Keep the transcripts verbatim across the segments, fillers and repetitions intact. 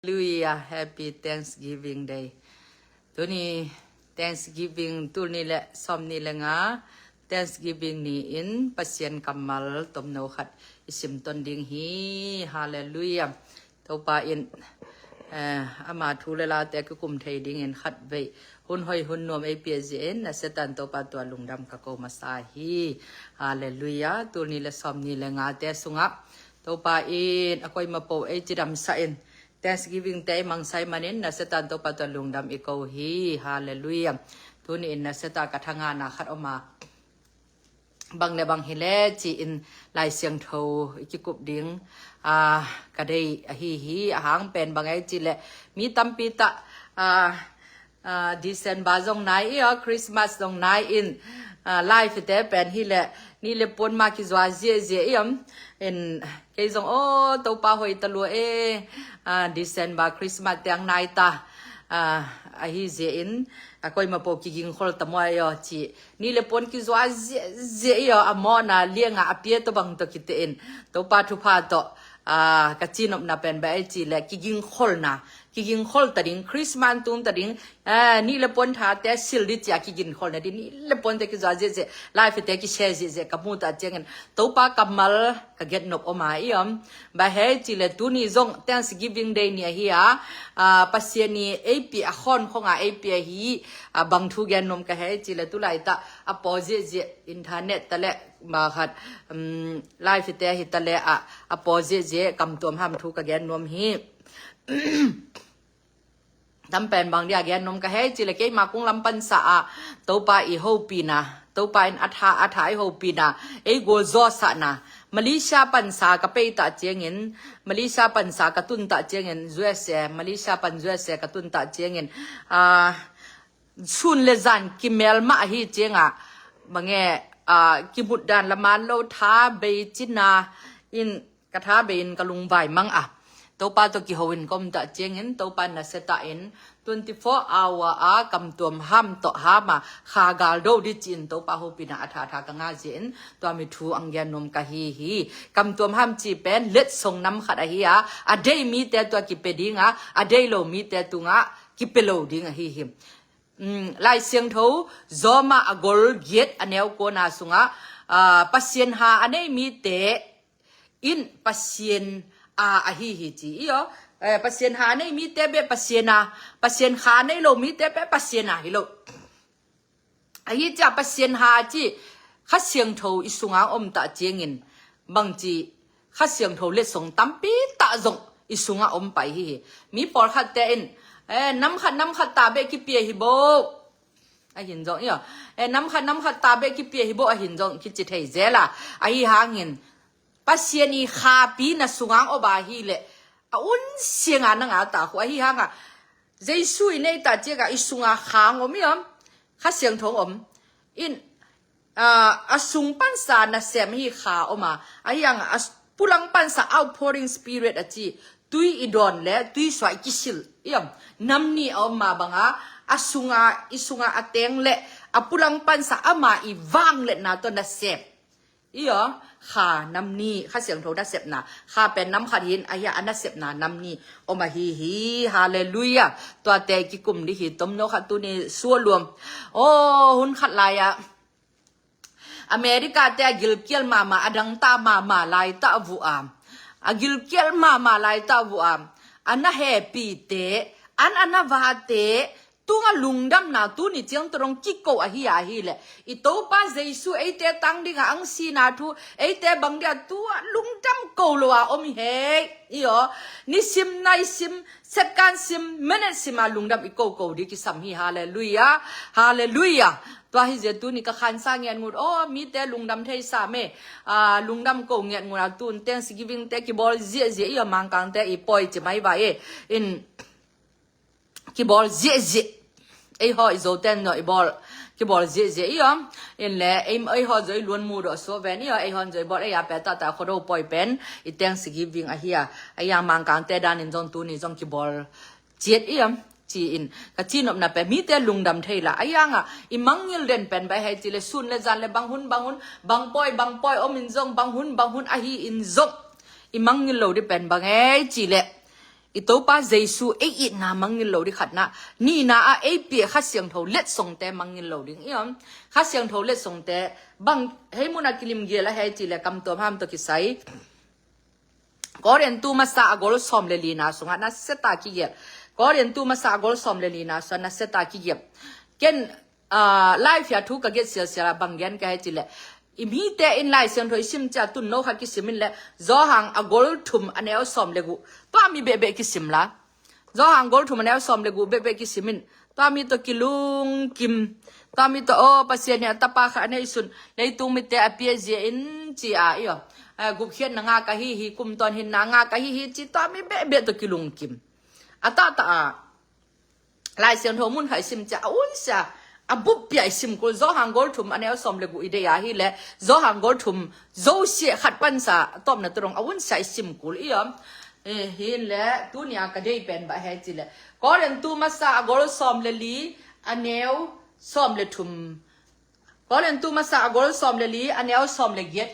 Hallelujah, happy Thanksgiving Day. Tuni Thanksgiving, tul ni le sawm ni le nga Thanksgiving ni-in Pasian kammal tomno khat i simton ding hi. Hallelujah. Topa in, eh, ama thu le late kikum thei dingin khat vei hun hoi hun nuam ei pia zia in, na Satan Topa tua lungdam ka ko masa hi. Hallelujah. Tul ni le sawm ni le ngate sungah Topa in a koima po ei cidamsa in, Thanksgiving te i mangsai manin, na Satan Topa tua lungdam i ko hi. Hallelujah. Tuni in na Satan ka thangana khat oma, bang le bang hi le ci-in Lai Siangtho i kikup ding, ah, ka dei ahi hi. A hang pen bang ei ci le mi tampi tah, ah, ah, December zong nai i aw, Christmas zong nai in, ah, life te pen hi le ni le puan ma kizua ziazia i om in, kei zong aw Topa hoi ta lua e, ah, December Christmas tiang nai ta, ah, ahi zia in a koima po kigingkhol ta muai aw ci. Ni le puan kizua ziazia i aw, a mawna lianga a pia tawh bang tawh kite in Topa thupha tawh, ah, ka cinopna pen ba ei ci le kigingkholna, kigingkhol ta ding, Christmas tung ta ding, eh, ni le puan thate sil di cia kigingkholna di, ni le puante kizua ziazia, life te kishare ziazia ka mu ta ciangin Topa kammal ka get nop oma i om. Ba hei ci le tuni zong Thanksgiving Day ni ahi a, ah, Pasian i ei pia a khon khonga ei pia hi, ah, bang thu gen nuam ka hei ci le tulai ta a paw ziazia internet ta le ma khat, um, life te hi ta le a, a paw ziazia kamtuam ham thu ka gen nuam hi. Tampen bang dia gen nuam ka hei ci le keima kung lam pansa a Topa i hopina, Topa in a tha, a tha i hopina, ei gualzawsahna, Malaysia pansa ka pei ta ciangin, Malaysia pansa ka tun ta ciangin, U S A, Malaysia pan U S A ka tun ta ciangin, ah, sun le zan kimel mah ahi cianga, mange, ah, kimut dan laman lo tha bei cina in ka tha bei in ka lungvai mang a. Topa tawh kiho in ka om ta ciangin, Topa na Satan in twenty-four hour a kamtuam ham tawh hama kha gal do di ci-in Topa hopina a tha tha ka nga zia in tua mi thu ang gen nuam ka hi hi. Kamtuam ham ci pen letsong nam khat ahi a, a dei mite tua kipe dinga, a dei lo mite tunga kipe lo ding ahi hi. Um, Lai Siangtho Zawma a gol giat a neu kuana sungah, ah, Pasian ha a nei mite in Pasian a ahi hi ci i aw. Eh, Pasian ha a nei mite be Pasian a, Pasian kha a nei lo mite be Pasian a hi lo. Ahi cia Pasian ha ci Kha Siangtho i sunga om ta ciangin bang ci Kha Siangtho letsong tampi tah zong i sunga om pai hi hi. Mi pawlkhatte in, eh, nam khat nam khat ta be kipia hi bo. Ahin zong i aw. Eh, nam khat nam khat ta be kipia hi bo ahin zong kici thei zela. Ahi hangin Pasian i khapi na sunga om a hi le a un sianga na nga ta khu ahi hanga Jesu i nei ta cianga i sunga kha ang om i om. Kha Siangtho om. In, ah, a sung pansa nasem hi kha om a. Ahi hanga a s-, pulang pansa outpouring spirit a ci. Tui i dawn le tui sua i kisil i om. Nam ni a om ma banga a sunga, i sunga a teng le a pulang pansa ama i vang le na to nasem. I aw, kha nam ni, Kha Siangtho nasepna, kha pen nam khat hin, ahi a nasepna nam ni om ahi hi. Hallelujah. Tuate kikum di hi, tomno khat tuni sualuam. Aw, hun khat lai-a America te a gilkial mama, a dangta mama lai ta vu a. A gilkial mama lai ta vu a. A na hepite, an a na vate, tunga lungdamna tuni ciang tawh dong kiko ahi a hi le. I Topa Jesu eite tang dinga ang sina thu, eite bang dia tua lungdam ko lo a om hi hei. I aw, nisim, naisim, second sim, minute sim a lungdam i koko di kisam hi. Hallelujah. Hallelujah. Tua hi zia tuni ka khansa ngiat ngut. Aw, mite lungdam thei sa me. Ah, lungdam ko ngiat ngut a tun Thanksgiving te kibawl ziazia i aw Mangkang te i pawi ci mai va e. In kibawl ziahziah. Ei haw i Zoten no i bawl kibawl ziahziah i om. In le ei, ei haw Zo i luan mu dawh suah ven i aw, ei haw Zo i bawl ei a pe ta ta khuado pawi pen i Thanksgiving ahi a. Ei a Mangkangte danin zong tuni zong kibawl ciat i om. Ci-in ka cinopna pe mite lungdam thei la. Ei anga i mangngil den pen bai hei ci le sun le zan le bang hun bang hun bang pawi bang pawi om in zong bang hun bang hun ahi in zong i mangngil lo di pen bang ei ci le I Topa Jesu ei itna mangngilh lo ding khatna, nihna ah ei piah Kha Siangtho letsongte mangngilh lo ding. I om Kha Siangtho letsongte bang hei mun a kilim gel a hei ci le kamtuam ham tawh kisai. Korintu masa a gol sawm le lina sungah na seta kigiap. Korintu masa a gol sawm le lina sungah na seta kigiap. Ken, ah, live a thu ka giat sialsial a bang gen ka hei ci le, i mite in Lai Siangtho i sim cia tun no khat kisim in le, Johan a gol thum a neu sawm le guh. Tua mi behbeh kisim la. Johan gol thum a neu sawm le guh behbeh kisim in. Tua mi tawh kilungkim. Tua mi tawh, aw, Pasian in a tapa khat a neisun leitung mite a pia zia in ci a, i aw. Eh, gupkhiatna ngak ahi hi, kum tawn hinna ngak ahi hi ci, tua mi behbeh tawh kilungkim. A tahta a Lai Siangtho mun khat i sim cia a unsia, a bup pia i sim kul. Johan gol thum a neu sawm le guh i dei a hi le, Johan gol thum Josia khat pansa a tawpna tawh dong a unsia i sim kul i om. Eh, hi in le, tunia ka dei pen bang hei ci le, Korintu masa a gol sawm le li a neu sawm le thum. Korintu masa a gol sawm le li a neu sawm le giat.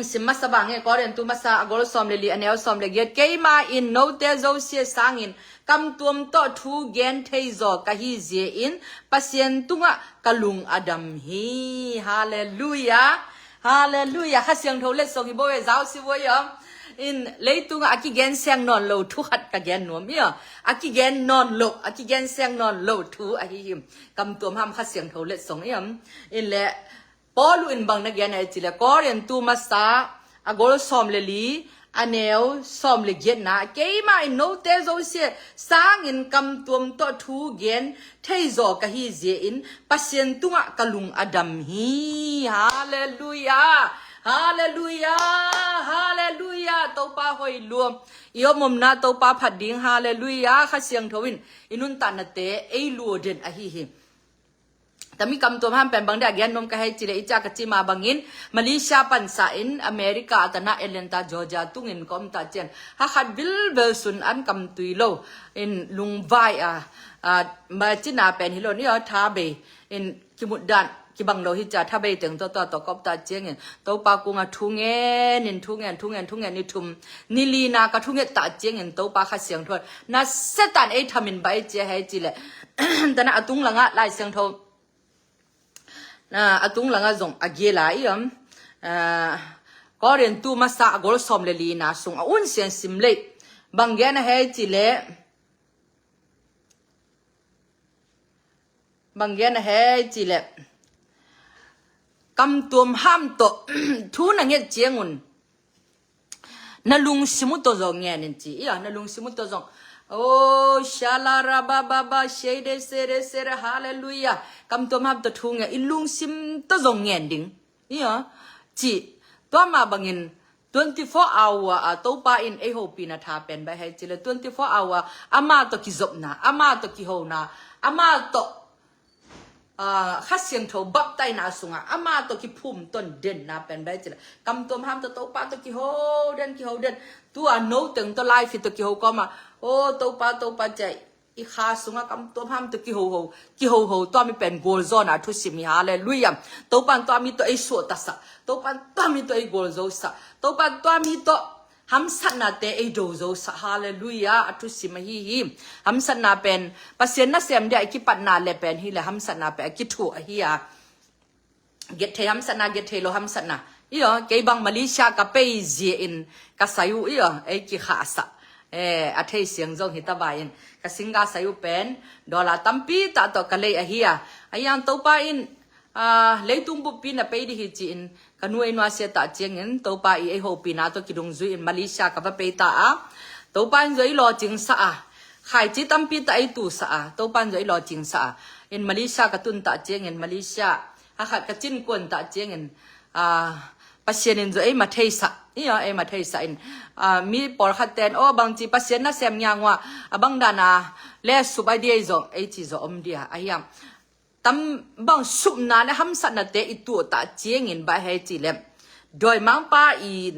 Sim masa bang e, Korintu masa a gol sawm le li a neu sawm le giat. Keima in note Josia sangin kamtuam tawh thu gen thei zaw ka hi zia in Pasian tungah ka lung a dam hi. Halleluia. Halleluia. Kha Siangtho letsong hi bo e, zau si bo i om. In leitungah a kigen seng nawn lo thu khat ka gen nuam i om. A kigen nawn lo, a kigen seng nawn lo thu ahi hi. Kamtuam ham Kha Siangtho letsong i om. In le Paulu in bang na gen a i ci le, Korintu masa a gol sawm le li a neu sawm le giatna, keima in note Josia sangin kamtuam tawh thu gen thei zaw ka hi zia in Pasian tungah ka lung a dam hi. Halleluia. Halleluia. Halleluia. Topa hoi lua. I om omna Topa phat ding. Halleluia. Kha Siangtho in i nuntaknate ei lua den ahi hi. Tami kamtuam ham pen bang dei a gen nuam ka hei ci le, i cia ka ci ma bangin Malaysia pansa in America a tana Atlanta, Georgia tungin ka om ta cian, ha khat vilvel sun an kamtui lo in lungvai a, a, ma cina pen hi lo ni aw, tha bei in kimut dan kibang lo hi cia, tha bei teng tawh tua tawh ka om ta ciangin Topa kungah thu ngen in, thu ngen, thu ngen, thu ngen ni thum, ni lina ka thu nget ta ciangin Topa Kha Siangtho na setan ei thamin ba ei cia hei ci le. Tana a tung langah Lai Siangtho, na a tung langah zong a gila i om. Ah, Korintu masa a gol sawm le lina sung a un sian sim lei. Bang gen a hei ci le. Bang gen a hei ci le. Kamtuam ham tawh thu na nget ciangun na lungsim uh tawh zong ngen in ci. Ia, na lungsim uh tawh zong. Oh, shalarabababa, shede sede sede, halleluia. Kamtuam ham tawh thu ngen, i lungsim tawh zong ngen ding. Ia, ci. Tua ma bangin twenty-four hour a Topa in ei hopina tha pen ba hei ci le, twenty-four hour ama tawh kizopna, ama tawh kihona, ama tawh, ah, Kha Siangtho baptaina sungah ama tawh kiphum ton denna pen ba hei ci le, kamtuam ham tawh Topa tawh kiho den, kiho den. Tua no teng tawh live tawh kiho kawma, oh, Topa, Topa cia i kha sungah kamtuam ham tawh kihoho, kihoho, tua mi pen gualzawhna thusim hi, halleluia. Topa in tua mi tawh ei suahtasak, Topa in tua mi tawh ei gualzosak, Topa in tua mi tawh hamsatnate ei dozosak, halleluia. A thusim ahi hi. Hamsatna pen Pasian nasem dia i kipatna le pen hi le hamsatna pen a kithuah ahi a. Gethei hamsatna, gethei lo hamsatna. Io, kei bang Malaysia ka pei zia in ka sai uh io, ei kikhahsak. Eh, a thei siang zong hi taba in ka singa sai uh pen dollar tampi tah tawh ka lei ahi a. Ahi ang Topa in, ah, leitung buppi na pei di hi ci-in ka nu ei nuasia tah ciangin Topa i ei hopina tawh kidungzui in Malaysia ka va pei ta a. Topa in zong ei lawcingsa a. Khaici tampi tah ei tusa a. Topa in zong ei lawcingsa a. In Malaysia ka tun tah ciangin Malaysia a khat ka cin kuan tah ciangin, ah, Pasian in zong ei matheisa. Io, ei matheisa in, ah, mi pawlkhat ten, oh, bangci Pasian nasem ngiangua, a bang dana le sup a dia ei zong, ei ci zong om dia. Ahi ang tam bang supna le hamsatnate i tuah tah ciangin ba hei ci lem. Dawimangpa i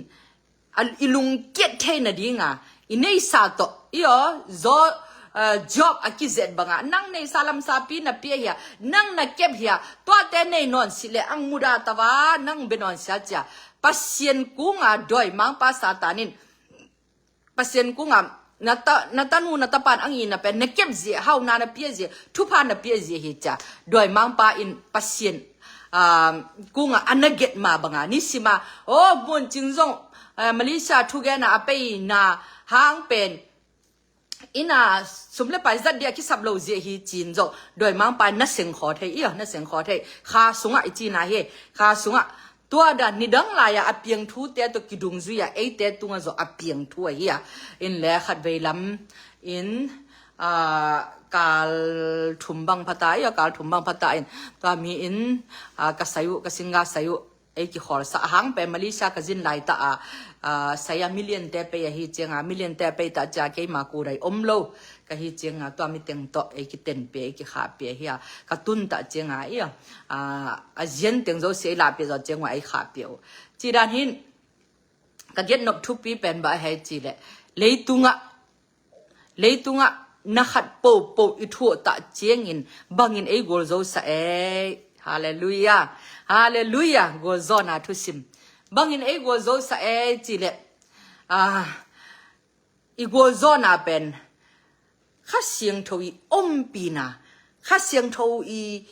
a, i lungkiat thei nadinga i neisa tawh, io, zo, eh, Job a kizet banga nang neisa lamsapi na pia hia, nang na kep hia, tuate nei nawn si le ang muda tava nang be nawn sia cia. Pasian kunga dawimangpa Satan in Pasian kungah na ta, na tanu na tapan a ngina pen na kep zia, hauna na pia zia, thupha na pia zia hi cia. Dawimangpa in Pasian, ah, kungah a na get ma banga nisima, oh, muncing zong, eh, Malaysia thugena a peina hang pen ina sum le pai zat dia kisap lo zia hi cin zong dawimangpa na sengkhaw thei ia, na sengkhaw thei. Kha sungah i cina hi, kha sungah tua dan nidang lai-a a piang thute tawh kidungzui-a eite tungah zong a piang thu ahi a. In le khat vei lam in, ah, kal thum bang phata ia, kal thum bang phata in tua mi in, ah, ka sai uh, ka singa sai uh, ei kikhawlsa a hang pen Malaysia ka zin laita a, ah, saya million te pei ahi cianga, million te pei ta cia keima kudai om lo ka hi cianga, tua mi teng tawh ei kiten pia, ei kikha pia hi a, ka tun ta cianga ia, ah, a zian teng zo si ei la pia zo cianga ei kha pia uh. Ci dan hin ka get nop thupi pen ba hei ci le, leitungah Leitungah na khat popo i thuah ta ciangin bangin ei gualzo sa ei. Halleluia. Halleluia. Gualzawna thusim. Bangin ei gualzo sa ei ci le, ah, i gualzawna pen Kha Siangtho i ompina, Kha Siangtho i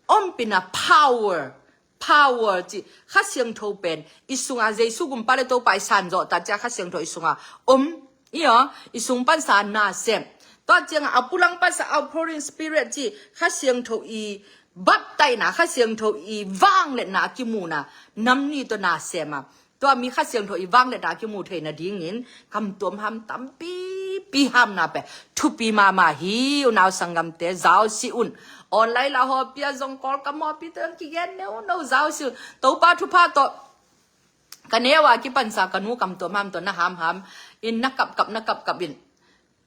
ompina power, power ci, Kha Siangtho pen i sunga Jesu gumpa le Topa i sanzawh ta cia Kha Siangtho i sunga om, i aw, i sung pansa na sem. Tua cianga a pulang pansa outpouring spirit ci, Kha Siangtho i baptaina, Kha Siangtho i vangliatna a kimuna, nam ni tawh na sema. Tua mi Kha Siangtho i vangliatna a kimu theina dingin kamtuam ham tampipi hamna pen thupi mahmah hi. Unau sanggamte zausi un. Online la hawpia zong Kawlkam hawpite kigen neuno zausi un. Topa thupha tawh ka neu a kipansa ka nu kamtuam ham tawh na hamham in na kapkap, na kapkap in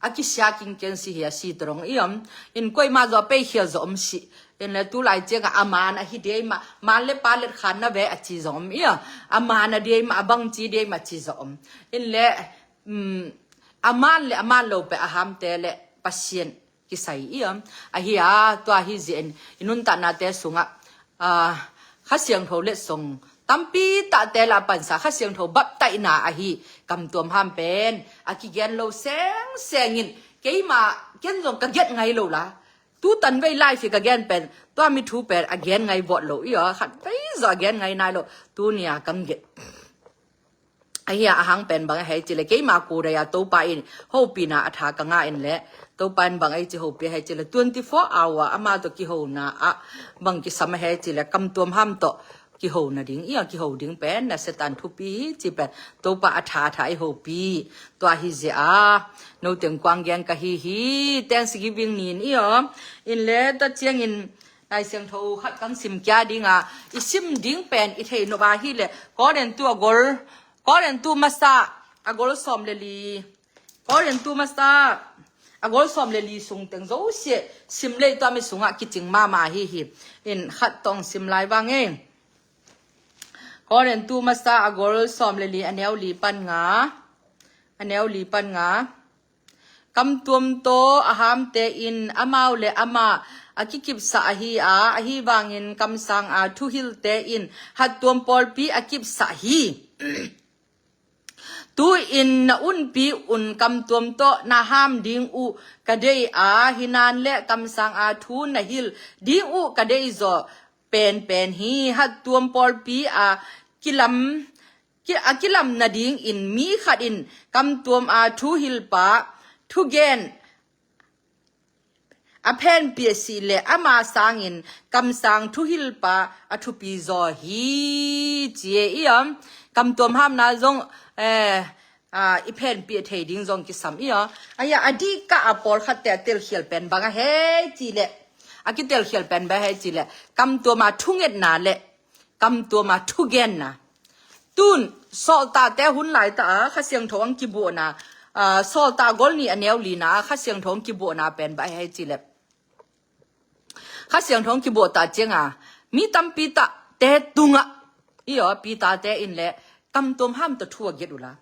a kisia kingken si hi a si tawh dong i om. In koima zaw a peikhial zaw om si. In le tulai cianga a man ahi dei mah, man le pa let khan na ve a ci zaw om i om. A man a dei mah, a bangci dei mah ci zaw om. In le, um, a man le a man lo pe a hamte le Pasian kisai i om. Ahi a, tua hi zia in i nuntaknate sungah, ah, Kha Siangtho letsong tampi tahte la pansa Kha Siangtho baptaina ahi kamtuam ham pen a kigen lo sengsengin keima ken zong ka get ngai lo la. Tu tanvei life hi ka gen pen tua mi thu pen a gen ngai vawt lo i aw, khat vei zaw a gen ngai nai lo. Tunia kang get. Ahi a, a hang pen bang a hei ci le keima kudai a Topa in hopina a tha ka nga in le Topa in bang ei ci hopi a hei ci le twenty four hour ama tawh kihona ah bang kisam a hei ci le kamtuam ham tawh kiho nading i a, kiho ding pen na Satan thupi hi ci pen Topa a tha a tha i hopi. Tua hi zia a, no teng kuang gen ka hi hi. Thanksgiving nin i aw. In le ta ciangin Lai Siangtho khat kang sim kia dinga, i sim ding pen i thei nop a hi le Korintu a gol, Korintu masa a gol sawm le li. Korintu masa a gol sawm le li sung teng zosia sim lei tua mi sungah kicing mahmah hi hi. In khat tawng sim lai vang e. Korintu masa a gol sawm le li a neu li pan nga. A neu li pan nga. Kamtuam tawh a hamte in amau le amah a kikipsah ahi a, ahi vangin kamsang a thuhilte in hattuam pawlpi a kipsah hi. Tu-in na unpi un kamtuam tawh na ham ding uh ka dei a, hinan le kamsang a thu na hil ding uh ka dei zaw penpen hi. Hattuam pawlpi a kilam, ki, a kilam nadingin mi khat in kamtuam a thuhilpa thugen a phenpih a si le ama sangin kamsang thuhilpa a thupi zaw hi ci e i om. Kamtuam hamna zong, eh, ah, i phenpih thei ding zong kisam i om. Ahi a, a dihkah a pawlkhatte a telkhial pen bang a hei ci le, a kitelkhial pen bang a hei ci le kamtuam a thungetna le kamtuam a thugenna. Tun sawltate hun laita a Kha Siangtho ang kibuahna, ah, sawlta gol ni a neu lina a Kha Siangtho ang kibuahna pen bang a hei ci le Kha Siangtho ang kibuah ta cianga mi tampi tahte tungah i aw, Peter-te in le kamtuam ham tawh thu a get uh la.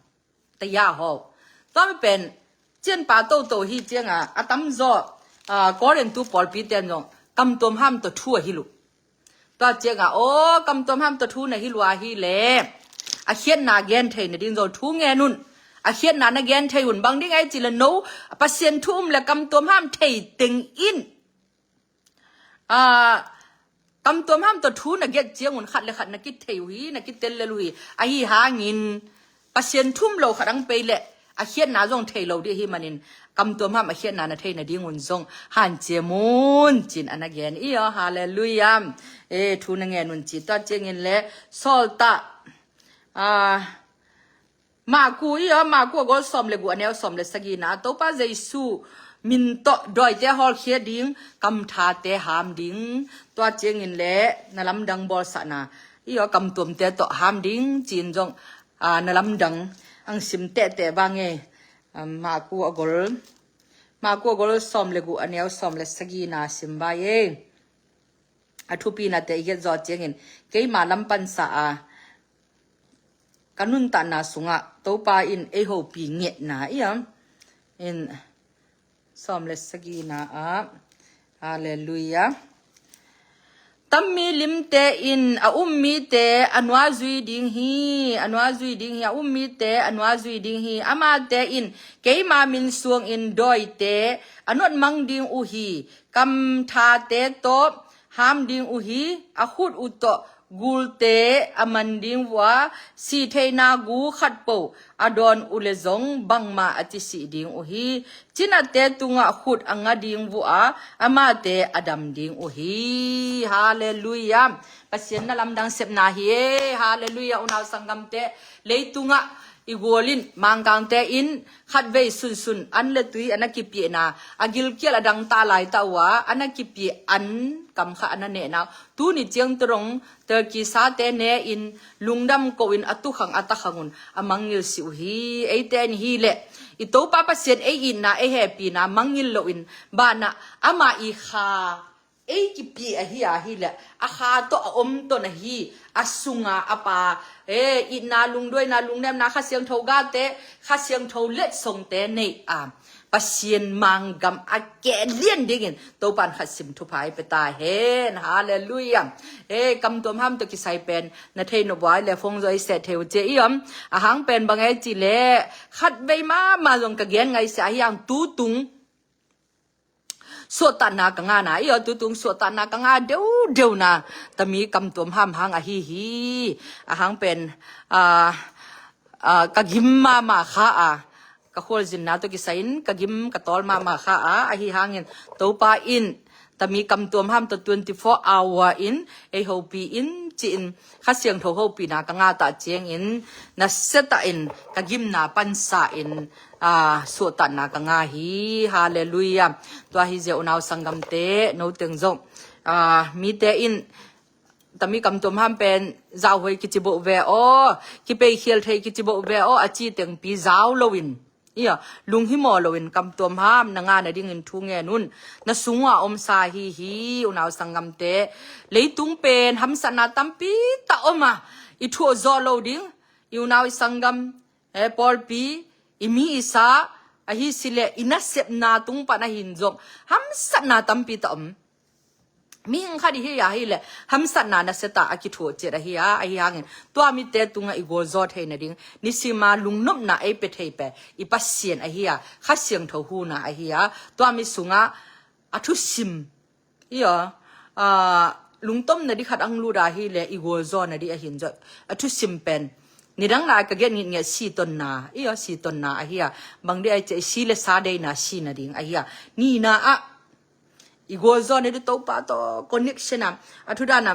Taya haw. Tua mi pen cianpa toto hi cianga a tamzaw, ah, Korintu pawlpite in zong kamtuam ham tawh thu a hil uh. Tua cianga aw, kamtuam ham tawh thu na hil uh a hi le a khiatna gen thei nading zong thu ngen un. A khiatna na gen thei un. Bang ding ei ci le no, Pasian thu um le kamtuam ham thei teng in, a, kamtuam ham tawh thu na gen ciangun khat le khat na kithei uh hi, na kitel lel uh hi. Ahi hangin Pasian thu um lo khat ang pei le a khiatna zong thei lo dih hi manin kamtuam ham a khiatna na thei nadingun zong hanciam un cin a na gen i aw. Halleluiah. E, thu na ngen un ci. Tua ciangin le Sawltak, a, Maku i aw, Maku a gol sawm le gu a neu sawm le sagina, Topa Jesu min tawh dawite hawlkhia ding, kamthate ham ding. Tua ciangin le na lamdang bawlsahna i aw, kamtuamte tawh ham ding cin zong, a, na lamdang ang sim tehteh bang e. A, Maku a gol, Maku a gol sawm le gu a neu sawm le sagina sim bai e. A thupinate i hiat zawh ciangin keima lam pansa a ka nuntakna sungah Topa in ei hopi ngetna i aw. In sawm le sagina ah. Halleluiah. Tammi limte in a um mite a nuazui ding hi, a nuazui ding hi, a um mite a nuazui ding hi. Amate in keima min suangin dawite a notmang ding uh hi. Kamthate tawh ham ding uh hi. A khut uh tawh gulte a man ding uh a, sihtheihna gu khatpo a dawn uh le zong bangmah a ci sih ding uh hi. Cinate tungah khut a nga ding uh a, amate a dam ding uh hi. Halleluiah. Pasian na lamdang sepna hi e. Halleluiah. Unau sanggamte, leitungah i gual in Mangkangte in khatvei sunsun an le tui a na kipiahna, a gilkial a dangtah laitah uh a a na kipiah an kam kha a na nehna uh. Tuni ciang tawh dong Turkey sate ne in lungdam ko in a tukhang a takhangun a mangngilh si uh hi. Eite in hi leh i Topa Pasian ei itna ei hehpihna mangngilh loin banah ama i kha ei kipia ahi a hi leh a kha tawh a om ton ahi a sunga a pa, e, itna lungduaina lungnemna Kha Siangtho gate, Kha Siangtho letsongte nei a Pasian manggam a keh lian dingin Topan khat sim thupha i pe ta hen. Halleluiah. E, kamtuam ham tawh kisai pen na thei nop uh a i le phone zaw i seh thei uh cia i om. A hang pen bang e ci leh khatvei mahmah zong ka gen ngaihsia ahi ang tutung suahtakna ka ngana i aw, tutung suahtakna ka nga deudeuna tami kamtuam ham hang ahi hi. A hang pen, a, a, ka gim mahmah kha a, ka khualzinna tawh kisai in ka gim ka tawl mahmah kha a, ahi hangin Topa in tami kamtuam ham tawh twenty-four hour in ei hopi in ci-in Kha Siangtho hopihna ka ngah tak ciangin nasia takin ka gimna pansa in, a, suahtakna ka ngah hi. Halleluiah. Tua hi zia unau sanggamte, noteng zong, a, mite in tami kamtuam ham pen zauhuai kici boh ve aw, kipeikhial thei kici boh ve aw a ci tengpi zau loin, ia, lunghimawh loin kamtuam ham na ngah nadingin thu ngen un. Na sungah omsa hi hi, unau sanggamte. Leitung pen hamsatna tampi tak om a, i thuah zawh loh ding i unau i sanggam, e, pawlpi, i mi i sa, ahi sileh i nasepna tung pan ahin zong hamsatna tampi tak om. Mihing khat i hi a hileh hamsatna nasia tak a kithuah ciat ahi a, ahi hangin tua mite tungah i gualzaw thei nading nisima lungnopna ei pia thei pen i Pasian ahi a, Kha Siangtho huhna ahi a, tua mi sungah a thusim, ia, a, lungtom nading khat ang lut a hileh i gualzaw nading ahin zong a thusim pen nidang lai ka gen ngitngiat sitonna, ia, sitonna ahi a, bang dih ai ciah i si le sa deina si nading ahi a, nina ah i gualzaw nading Topa tawh connection a, a thudan a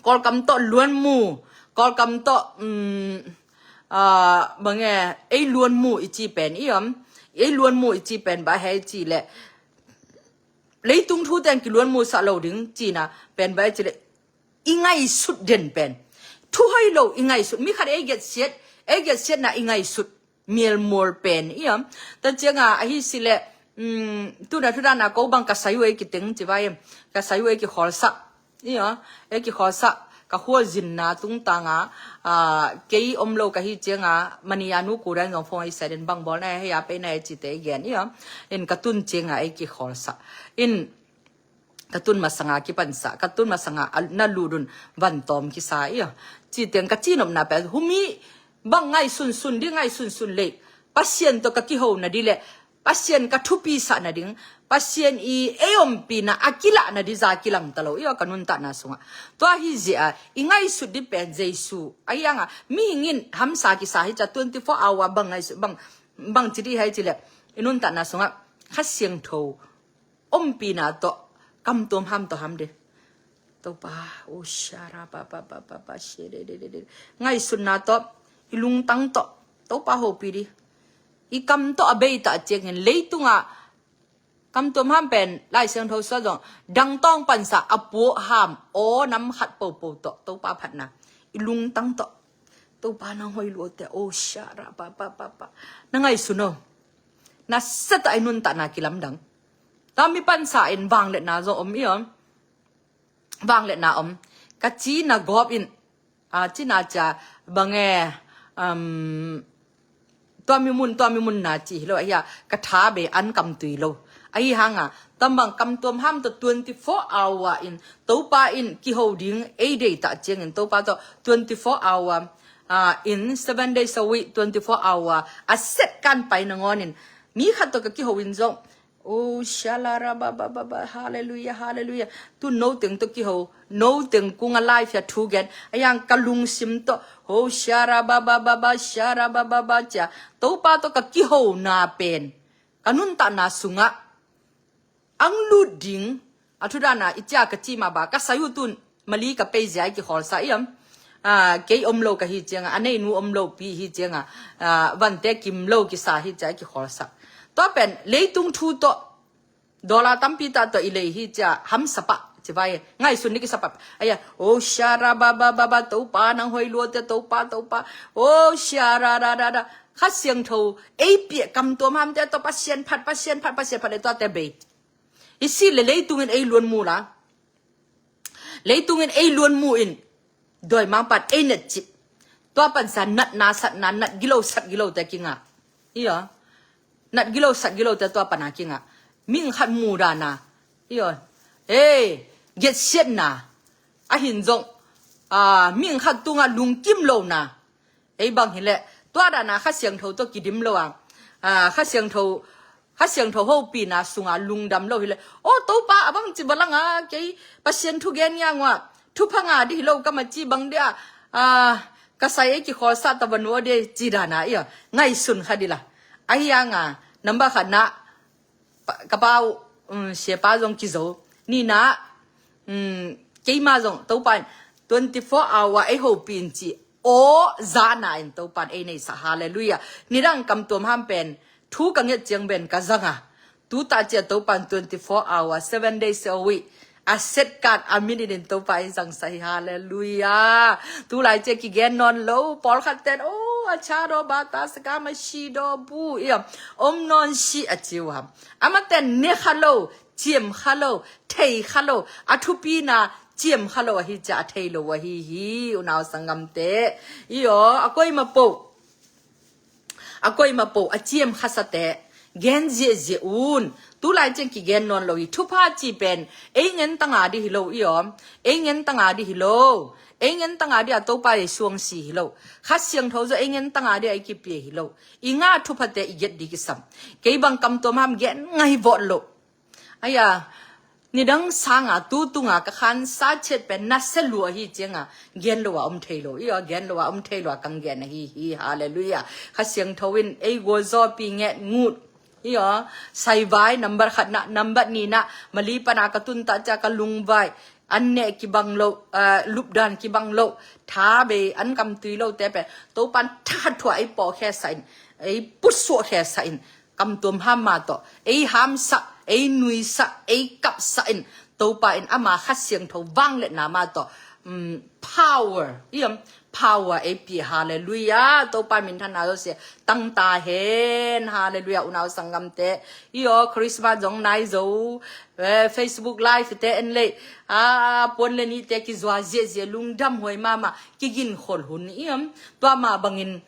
Kawlkam tawh luanmu, Kawlkam tawh, um, a, bang e, ei luanmu i ci pen i om, ei luanmu i ci pen bang hei ci leh leitung thu teng kiluanmu sah lo ding cina pen bang e ci leh i ngaihsut den pen, thuhoi lo i ngaihsut, mi khat ei giatsiat, ei giatsiatna i ngaihsut mialmual pen i om. Tua cianga ahi sileh, um, tuna thudan a ko bang ka sai uh ei kiteng ci vai em, ka sai uh ei kikhawlsak, ia, ei kikhawlsak, ka khualzinna tungtanga, a, kei om lo ka hi cianga mani a nu kudan zong phone ei sa den, bang bawlna hei a peina ei cite i gen, ia, in ka tun cianga ei kikhawlsak in ka tun masanga kipansa, ka tun masanga a, na lut un vantawm kisa ia. Citeng ka cinopna pen humi Bang ngaihsunsun dih, ngaihsunsun lei. Pasian tawh ka kiho nadih le Pasian ka thupisah nading, Pasian i ei ompihna a kilah nadih za kilang ta lo. I aw, ka nuntakna sungah tua hi zia i ngaihsut dih pen Jesu a hianga mihing in hamsa kisa hi cia, twenty four hour bang ngaihsut bang, bang ci dih hai ci le i nuntakna sungah Kha Siangtho ompihna tawh kamtuam ham tawh ham dih. Topa, o shara ba ba ba ba ba she de de de de. Ngaihsutna tawh, i lungtang tawh Topa hopih dih. I kam tawh a beita ciangin leitungah kamtuam ham pen Lai Siangtho sua zong dangtawng pansa a puah ham aw nam khat popo tawh Topa phatna i lungtang tawh Topa nang hoi luate, o shara ba ba ba ba. Na ngaihsun o. Na seta i nuntakna kilamdang. Tami pansa in vangletna zong om i om. Vangletna om. Ka cina gawp in, a, cina cia bange, um, tua mimun, tua mimun na ci hi lo, ahi a, ka tha bei an kam tui lo. Ahi hanga, tambang kamtuam ham tawh twenty four hour in, Topa in kiho ding ei deita ciangin, Topa tawh twenty four hour, a, in seven days a week, twenty four hour a set kan pai nangawn in, mi khat tawh ka kiho in zong, o shara ba ba ba ba, hallelujah, hallelujah. Tu no teng tawh kiho, no teng kung a life a thu gen a hiang ka lungsim tawh, o shara ba ba ba ba, shara ba ba ba cia Topa tawh ka kihona pen ka nuntakna sungah ang lut ding. A thudana i cia ka ci mah ba ka sayu tun Mali ka pei zia i kikholsa i om. A, kei om lo ka hi cianga, a neinu om lo pi hi cianga, a, vante kim lo kisa hi cia i kikholsa. Tua pen leitung thu tawh, dollar tampi ta tawh i lei hi cia hamsa pah ci vai, ngaihsun ni kisa pah. Aya, o shara ba ba ba ba, Topa nang hoi luate, Topa, Topa, o shara da da da. Kha Siangtho ei piah kamtuam hamte tawh Pasian phat, Pasian phat, Pasian phat le tuate bei. I si le leitungin ei luan mu la. Leitungin ei luan mu in dawimangpan ei nat cip. Tua pansa natna satna, nat gilo sat gilo te kinga. Iyo. Nat gilo sat gilo te tua pana kinga. Mihing khat mudana. Iyo. Ei, getsiatna. A hin zong, a, mihing khat tunga lungkim lona. Ei bang hileh, tua dana Kha Siangtho tawh kidim lo a, a, Kha Siangtho, Kha Siangtho hopihna sunga lungdam lo hileh, o Topa, a bang ci balanga kei Pasian thu gen ngiang ua thupha nga dih lo ka ma ci bang dia, a, ka sai ei kikholsa ta van ua de ci dana ia ngaihsun kha dila. Ahi anga, number khatna, pa, ka pau, um, siapa zong kizo. Nina, um, keima zong Topa in twenty four hour ei hopih in ci aw zana in Topa in ei neisa. Hallelujah. Nidang kamtuam ham pen thu ka nget ciang ben ka zanga. Tuta cia Topa in twenty four hour, seven days a week a set kat a minute in Topa in zangsa hi. Hallelujah. Tulai cia kigen nawn lo, pawlkhat ten, o, a cha do bata saka ma shi do bu ia om nawn si a ciu ham. Amaten ne kha lo, ciam kha lo, thei kha lo, a thupina ciam kha lo ahi cia a thei lo ahi hi, unau sanggamte. Iyo, a koima po, a koima po, a ciam khasate gen ziahziah un. Tulai ciang kigen nawn lo hi, thupha ci pen ei ngen tanga dih hi lo, iyo, ei ngen tanga dih hi lo. Ei ngen tanga dih a Topa ei suang si hi lo. Kha Siangtho zo ei ngen tanga dih a i kipia hi lo. I ngah thuphate i get dih kisam. Kei bang kamtuam ham gen ngai vawt lo. Aya, nidang sanga tu tunga ka khansa chet pen na se lua hi cianga gen lo a om thei lo. Ia, gen lo a om thei lo a kang gen ahi hi. Hallelujah. Kha Siangtho in ei gua zawpi nget ngut. Ia, saivai number khatna, number nina, mali pana ka tunta cia ka lungvai. An neh kibang lo, a, lupdan kibang lo, tha bei an kam tui lo te pen Topan tha thua ei pawh khesa in, ei pusuah khesa in, kamtuam ham ma tawh ei hamsah, ei nuisah, ei kapsah in, Topa in ama Kha Siangtho vangliatna ma tawh, um, power, iam, power ei pi. Hallelujah. Topa minthanna zo sia tangta hen. Hallelujah. Unau sanggamte, io, Christmas zong nai zo, eh, Facebook Live te en lei, a, puan le nite kizua ziazia, lungdam huai mama, kiginkhol hun iam. Tua ma bangin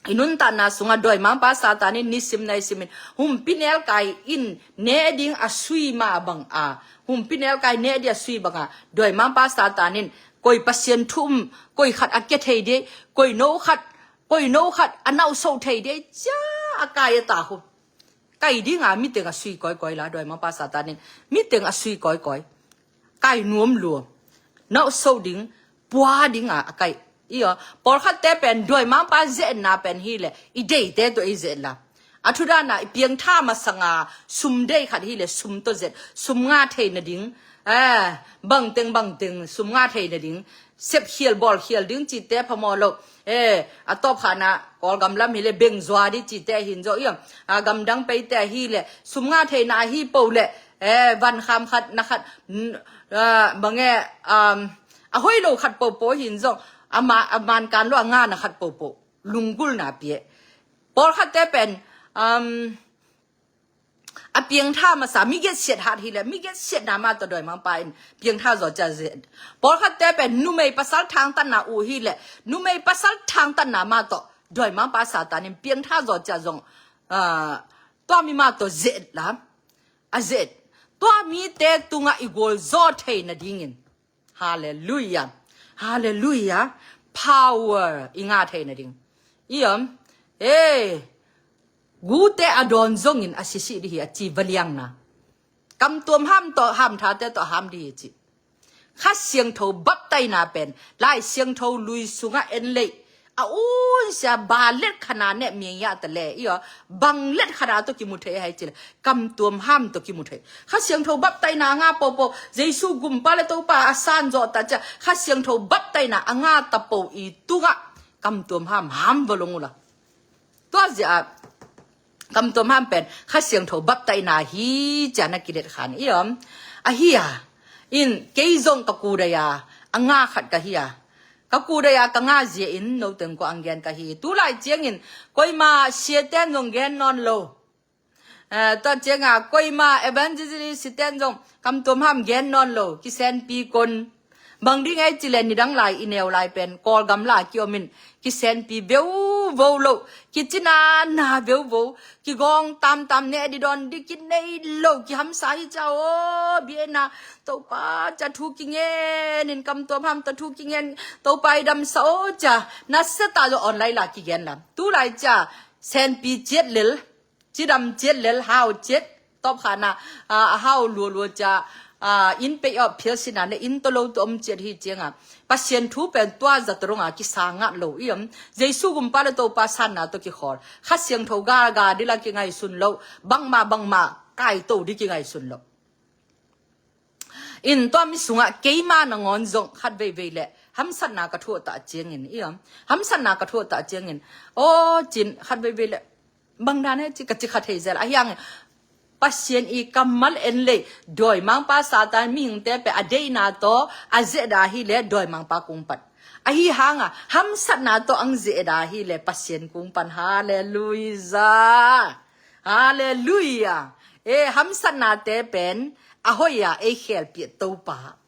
i nuntakna sunga dawimangpa Satan in nisim naisimin humpi nelkai in ne ding a sui ma banga, humpi nelkai ne ding a sui banga dawimangpa Satan in koi Pasian thu um, koi khat a kia thei ding, koi no khat Poino khat a nauhsoh thei dei cia a kai a ta hu. Kai dinga miteng a sui kawikawi la, dawi mangpa Satan in miteng a sui kawikawi. Kai nuam lua. Nauhsoh ding, pua dinga a kai. Iyo, pawlkhatte pen dawi mangpa zetna pen hileh i deite tawh i zet la. A thudana i piangtha masanga sum dei khat hileh sum tawh zet, sum nga thei nading. Eh, bangteng bangteng sum nga thei nading. Sepkhial bawlkhial ding cite phamawh lo. Eh, a tawpkhana Kawlgam lam hileh bengzua di cite hin zo iam. A gamdang peite hileh sum nga theina ahi po leh, eh, vankham khat na khat, mm, ah, bange, um, a hoih lo khat popo hin zong, a ma-, a mankan lo a ngana khat popo lunggulna pia. Pawlkhatte pen, um, a piangtha masa, mi get siat hat hileh, mi get siatna mah tawh dawi mangpa in piangtha zaw cia zet. Pawlkhatte pen numei pasal thangtatna uh hileh, numei pasal thangtatna mah tawh dawi mangpa Satan in piangtha zaw cia zong, ah, tua mi mah tawh zet la, a zet. Tua mite tungah i gual zaw thei nadingin. Halleluiah. Halleluiah. Power i nga thei nading. Iam, eh, gute a dawn zongin a sisi di hi a ci valiangna. Kamtuam ham tawh, hamthate tawh ham di hi ci. Kha Siangtho baptaina pen, Lai Siangtho lui sungah en lei. A un sia ba let khana ne miang ya ta le, iyo, bang let khana tawh kimu thei hai ci le, kamtuam ham tawh kimu thei. Kha Siangtho baptaina nga popo, Jesu gumpa le Topa a san zawh ta cia, Kha Siangtho baptaina a nga ta po i tungah, kamtuam ham, ham va long ula. Tua zia, kamtuam ham pen, Kha Siangtho baptaina hi cia na kilet khan i om. Ahi a, in kei zong ka kudaya, a nga khat ka hi a. Ka kudaya ka nga zia in, no teng ko ang gen ka hi. Tulai ciangin, koima siaten zong gen nawn lo. Eh, tua cianga, koima evangelist siaten zong, kamtuam ham gen nawn lo, kisenpi kon. Bang ding ei ci le nidang lai i neu lai pen, Kawlgam la ki om in, kisenpi veuvo lo, kicina na veuvo, kigawng tamtam ne di dawn di kinei lo, kihamsa hi cia o, biena, Topa cia thu kingen in kamtuam ham ta thu kingen, Topa i damsa o cia, na seta zo online la kigen lam. Tulai cia, senpi ciat lel, cidam ciat lel, hau ciat, tawpkhana, ah, a hau lualua cia, ah, in pay off phial sina ne in tolo to om ciat hi cianga. Pasian thu pen tua zat ronga kisa ngat lo i om. Jesu gumpa le Topa sanna to kikhawl. Kha Siangtho ga ga dila kingaihsun lo. Bangma bangma kai to di kingaihsun lo. In tua mi sungah keima nangawn zong khat veivei le hamsatna ka thuah ta ciangin i om. Hamsatna ka thuah ta ciangin. O cin khat veivei le bang dan he ci ka ci kha thei zel a hiang. Pasian i kammal en lei, dawi mangpa Satan mihingte pe a deina to a zeda hi le dawi mangpa kung pan. Ahi hanga hamsatna to ang zeda hi le Pasian kung pan. Halleluiah. Halleluiah. E, hamsatna te pen a hoia ei khelpia Topa.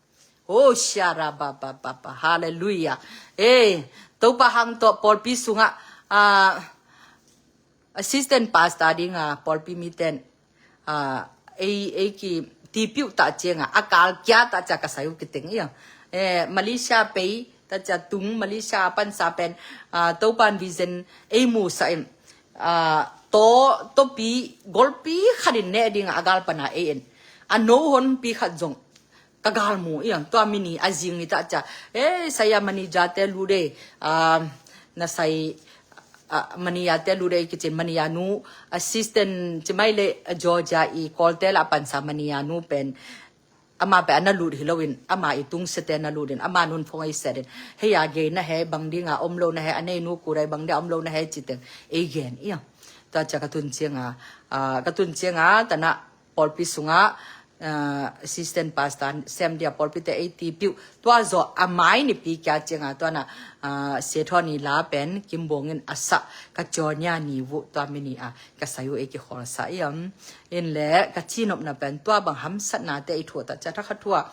Oh, shara ba ba ba ba. Halleluiah. E, Topa hang to pawlpi sunga, ah, assistant pastor dinga pawlpi miten, ah, ei, ei ki tipiu ta cianga, a kal kia ta cia ka sayu kiteng ia. E, Malaysia pei ta cia tung Malaysia pansa pen, ah, Topan vision ei musa in, ah, to, topi, golpi khatin ne dinga a gal pana ei en. A no honpi khat zong ka galmu iam tua mini a zing i ta cia. E, saya manager te lu de, ah, na sai, ah, manager te lu de kicin manager nu assistant cimai le Georgia i Kawlte la pansa manager nu pen. Ama pe ana lut hi loin, ama i tung sete na lutin, ama nun phong ei setin. Hei a gei na he, bang dinga om lo na he, a nei nu kurai bang dia om lo na he citeng. Ei gen iam. Tua cia ka tun cianga, ah, ka tun cianga, tana, pawlpi sunga, ah, assistant pastor sem dia pawlpi te ei tipiu. Tua zo a mai ni pi kia cianga tuana, ah, Sethoni la pen kimbongin a sa ka Jonia ni vu tua mini a ka sayu ei ki khol sa iam. In le ka cinopna pen tua bang hamsatna te ei thua ta cia tha kha thua.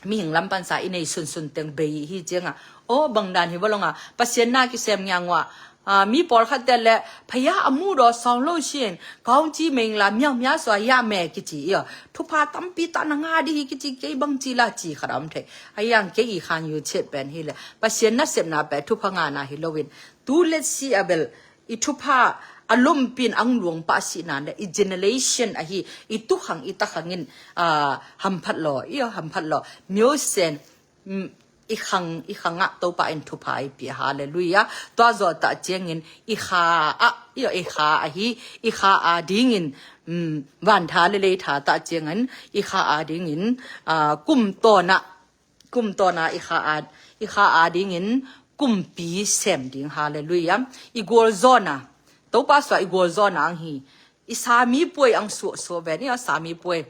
Mihing lam pansa i nei sunsun teng bei hi cianga. O bang dan hi va longa. Pasian na kisem ngiangua. Ah, mi pawlkhat te le, phaya a mu daw sawng lo shin, kawng ci meng la, miau mia sua ya me kici ia. Thupha tampi ta na nga di hi kici kei bang ci la ci khat a om thei. A yang kei i khan yu chet pen hi le. Pasian na sepna pe thupha nga na hi loin. Tu letsi a bel i thupha a lompi in ang luang pah sihna le i generation ahi i tukhang i takhang in, ah, hamphat law, i hamphat law. Myosen, mm, i khang, i khang ah Topa in thupha i pia. Hallelujah. Tua zawh tak ciangin i kha ah, i, i kha ahi, i kha a dingin, mm, van tha le lei tha tak ciangin i kha a dingin, ah, kum tawn ah, kum tawn ah i kha a, i kha a dingin kumpi sem ding. Hallelujah. I gualzawhna, Topa suah i gualzawhna ang hi. I sami puai ang suah, suah ve ni, a sami puai.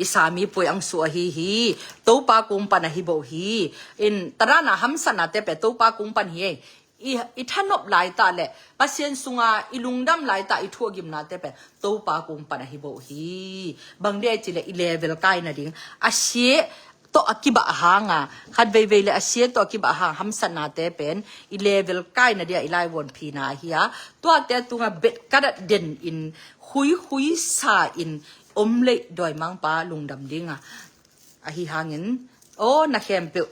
I sami puai ang suah ahi hi. Topa kung pan ahi bo hi. In, tua dan a hamsatnate pen Topa kung pan hi ei. I, i thanop laitak le Pasian sunga i lungdam laitak i thu a gimnate pen Topa kung pan ahi bo hi. Bang dia ci le i level kai nading a sia tawh a kibah hanga, khat veivei le a sia tawh a kibah hang hamsatnate pen i level kai nadia i laivuan phina ahi a, tuate tunga bet kadat den in, khuikhui sa in om lei dawimangpa lungdam dinga. Ahi hangin, aw, na khempeuh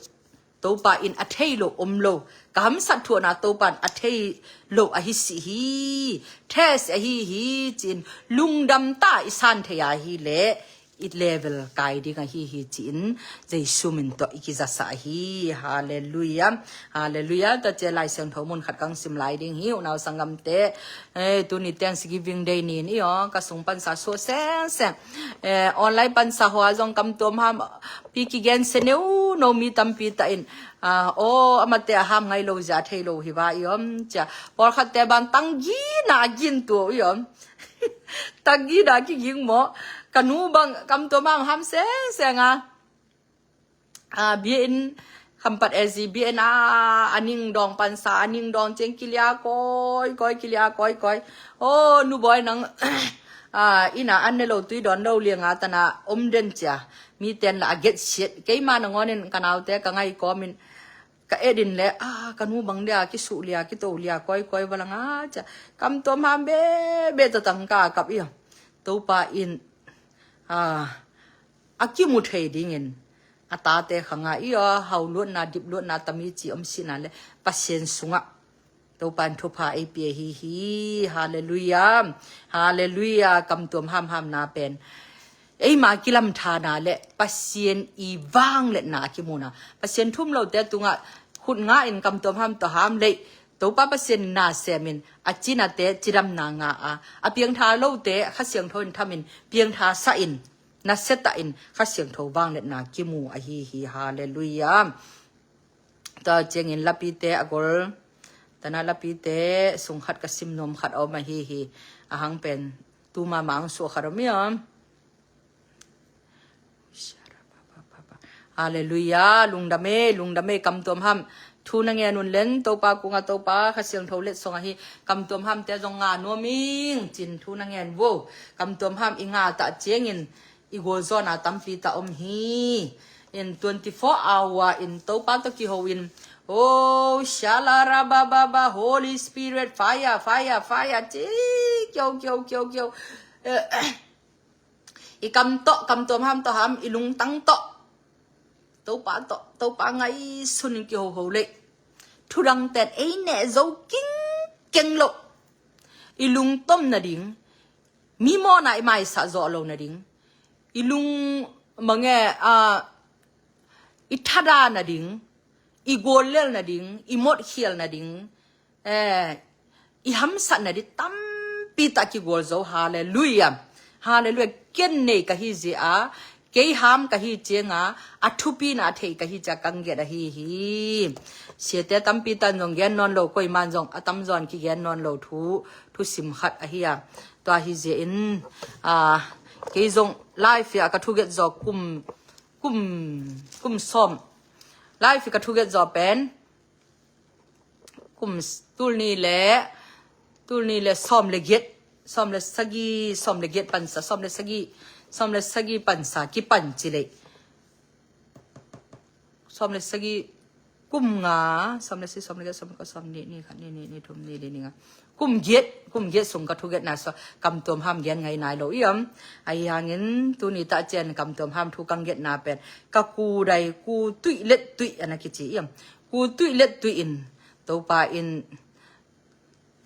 Topa in a thei lo om lo, ka hamsat thuahna Topa in a thei lo ahi si hi, thes ahi hi, ci-in lungdam ta i san thei ahi le i level kai ding ahi hi, ci-in Jesu min tawh i kizasa ahi. Hallelujah. Hallelujah. Tua cia Lai Siangtho mun khat kang sim lai ding hi, unau sanggamte. Eh, tuni Thanksgiving Day ni in i aw, ka sung pansa suah sengseng. Eh, online pansa hua zong Kam Tuam Ham pi kigen se neu no mi tampi ta in. Ah, aw, amate a ham ngai lo zia thei lo hi va i om cia. Pawlkhatte ban tang gina a gin tu i om. Tang gina kiging maw. Ka nu bang Kam Tuam Ham ham sengseng a. Ah, bia in Khampat A Z bia in a, a ning dawng pansa, a ning dawng ciang kilia kawikawi, kilia kawikawi. Aw, nu bawi nang, ah, ina an ne lo tui dawn lo lianga tana om den cia. Mi ten la a get siat. Keima nangawn in ka naute ka ngai kawmin ka et in le, ah, ka nu bang dia, kisuh lia, kito lia kawikawi va langa cia. Kam Tuam Ham bebe tawh tang ka kap i. Topa in, ah, a kimu thei dingin a tate khanga i aw, hau luatna, dip luatna tami ci om sihna le Pasian sungah Topa in thupha ei pia hi hi. Hallelujah. Hallelujah. Kam Tuam Ham hamna pen eima kilamthana le Pasian i vangliatna a kimuna. Pasian thum lote tungah khut nga in Kam Tuam Ham tawh ham lei Topa Pasian in na semin a cinate cidamna nga a, a piangtha lote Kha Siangtho in thamin piangtha sa in, na seta in Kha Siangtho vangliatna kimu ahi hi. Hallelujah. Tua ciangin lapite a gol, tana lapite sung khat ka sim nuam khat a om ahi hi. A hang pen tu mama ang suah khat om i om. Hallelujah, lungdam e, lungdam e, Kam Tuam Ham. Thu na ngen un len, Topa kunga Topa Kha Siangtho letsong ahi. Kam Tuam Hamte zong nga nuam ing, cin thu na ngen vo. Kam Tuam Ham i nga ta ciangin i gualzawhna tampi ta om hi. In twenty-four hour in Topa tawh kiho in, oh, shala ra ba ba ba, Holy Spirit, fire, fire, fire, ci, kio, kio, kio, kio. Eh, i kam tawh, Kam Tuam Ham tawh ham, i lungtang tawh Topa tawh, Topa ngaihsun in kihoho lei. Thudang ten ei neh zo kingkeng loh. I lungtom nading, mi mawhna i maisah zawh lo nading, i lung mange, ah, i thada nading, i guallel nading, i motkhial nading, eh, i hamsatna ding tampi tak kigual zo. Hallelujah. Hallelujah. Ken nei ka hi zia, kei ham ka hi cianga, a thupina a thei ka hi cia kang get ahi hi. Siate tampi tan zong gen nawn lo, koiman zong a tamzawn kigen nawn lo thu, thusim khat ahi a. Tua hi zia in, ah, kei zong life a ka thuget zaw kum, kum, kum sawm. Life ka thuget zaw pen kum s-, tul ni le, tul ni le sawm le giat, sawm le sagi, sawm le giat pansa, sawm le sagi, sawm le sagi pansa kipan ci lei. Sawm le sagi, kum nga, sawm le sagi, sawm le giat, sawm le kua, sawm ni, ni khat, ni ni, ni thum, ni li, ni nga. Kum giat, kum giat sung ka thugetna sua, Kam Tuam Ham gen ngai nai lo i om. Ahi hangin tuni ta cian Kam Tuam Ham thu kang getna pen ka ku dai, ku tuih let tuih ana kici i om. Ku tuih let tuih in Topa in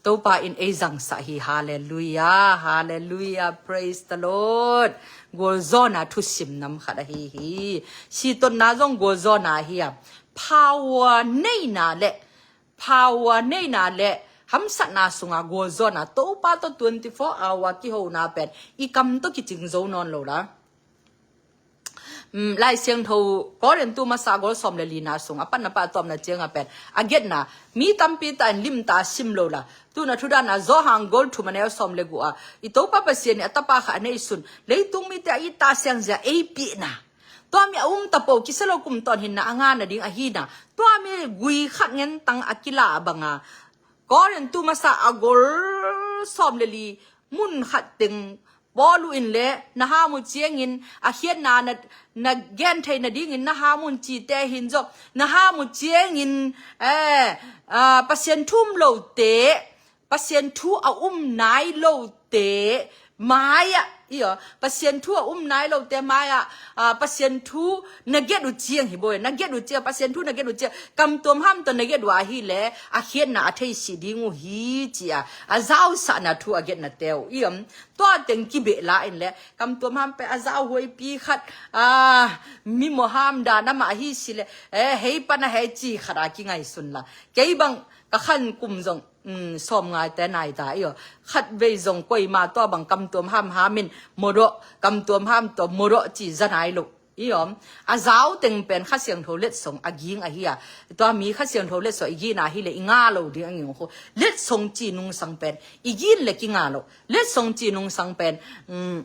Topa in ei zangsah hi. Halleluiah, halleluiah, praise the Lord. Gualzawhna thusim nam khat ahi hi. Sitotna zong gualzawhna ahi a, power neina le power neina le hamsatna sunga gualzawhna, Topa tawh twenty-four hour kihona pen i kam tawh kicing zo nawn lo la. Lai Siangtho Korintu masa gol sawm le lina sung a panna pa a tawpna cianga pen a getna, mi tampi ta in limta sim lo la. Tuna thudana Zawhang gol thum a neu sawm le gua i Topa Pasian i a tapa kha a neisun leitung mite a i ta siangzia ei pihna, tua mi a umta po kisia lo kum tawn hinna a ngana ding ahina, tua mi gui khat ngentang a kila a banga Korintu masa a gol sawm le li mun khat teng Paulu in le na ham uh ciangin a khiatna na, na gen thei nadingin na ham un cite hin zong na ham uh ciangin, eh, ah, Pasian thu um lote, Pasian thu a um nai lote mai-ah, iyo, Pasian thu a um nai lote mai-ah, ah, Pasian thu na get uh ciang hi bawi, na get uh ciang, Pasian thu na get uh ciang, kamtuam ham tawh na get uh ahi le a khiatna a theisih ding uh hi ci-a a zausahna thu a getna teu, iyo. Tua teng kibeh la in le kamtuam ham pen a zau huaipi khat, a, mimawh ham dan amah hi si le, eh, hei pan a hei ci khat a kingaisun la. Kei bang ka khan kum zong, mm, sawm ngaite nai ta, iyo. Khat vei zong koima tua bang kamtuam ham ham in modawh, kamtuam ham tua modawh ci za nai lo. I om, a zau teng pen Kha Siangtho letsong a ging ahi a. Tua mi Kha Siangtho letsong i gina hi le i nga lo ding a nging khu. Letsong ci nungsang pen i gin le kinga lo. Letsong ci nungsang pen, mm,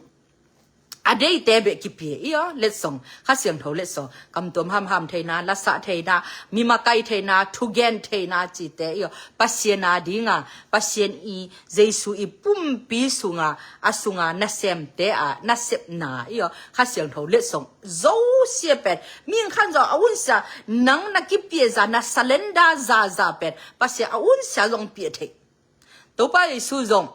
a deite beh kipia. I om, letsong, Kha Siangtho letsong. Kamtuam hamham theina, lasa theina, mimakai theina, thugen theina cite. I om, Pasian a dinga, Pasian i Jesu i pumpi sunga, a sunga nasemte a, nasepna, iyo, Kha Siangtho letsong zosia pen, mihing khan zong a unsia, nang na kipia za, na salenda zaza pen, Pasian a unsia zong pia thei. Topa Jesu zong,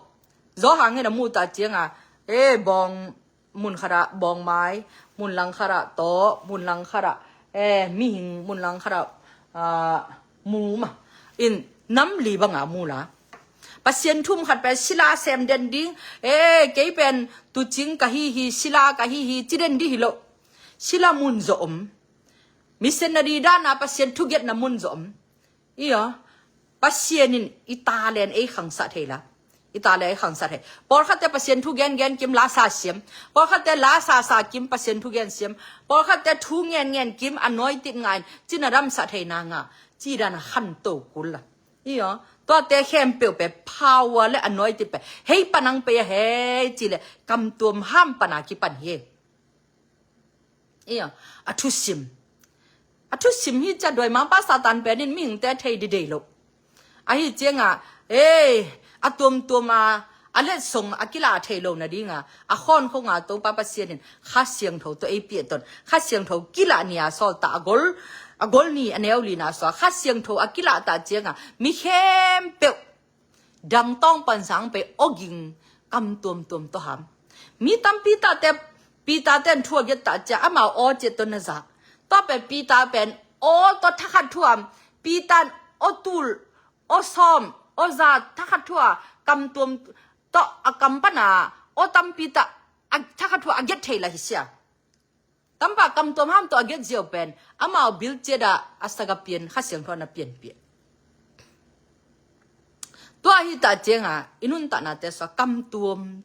Zawhang in a muta cianga, e, bawng, mun khatah bawngmai, mun lang khatah tawh, mun lang khatah, eh, mihing, mun lang khatah, ah, muma. In namli banga mula. Pasian thu um khat pen sila sem den ding, eh, kei pen tucing ka hi hi, sila ka hi hi, ci den ding hi lo. Sila mun zaw om. Missionary dana Pasian thugetna mun zaw om. Iyo, Pasian in i talent ei khangsah thei la. I talent ei khangsah thei. Pawlkhatte Pasian thu gen gen kim lasa siam. Pawlkhatte lasa sa kim Pasian thu gen siam. Pawlkhatte thu ngen ngen kim anointing ngain cina damsah theina nga. Ci dana khanto kul la. Iyo, tuate khempeuh pe power le anointing pe. Hei panang pe a hei ci le kamtuam ham pana kipan hi. Iyo, a thusim. A thusim hi cia dawi mangpa Satan penin mihingte thei didei lo. Ahi cianga, ei, a tuamtuama, a letsong a kila thei lo nadinga, a khawnkhonga Topa Pasian in Kha Siangtho tawh ei piahton. Kha Siangtho kila nia sawlta a gol, a gol ni a neu lina sua. Kha Siangtho a kila ta cianga, mi khempeuh dang tawng pansang pei awging kam tuamtuam tawh ham. Mi tampi tahte, Peter ten thu a giat tah cia amau aw cia tawh na za. Tua pen Peter pen aw tawh thakhat thu ham. Peter in aw tul, aw sawm, aw za thakhat thu a kam tuam tawh a kam pana aw tampi tah a thakhat thu a giat thei la hi sia. Tampa kam tuam ham tawh a giat ziau pen amau bil ciat a a sagapian Kha Siangtho na pianpiah. Tua hi ta cianga i nuntaknate sua kam tuam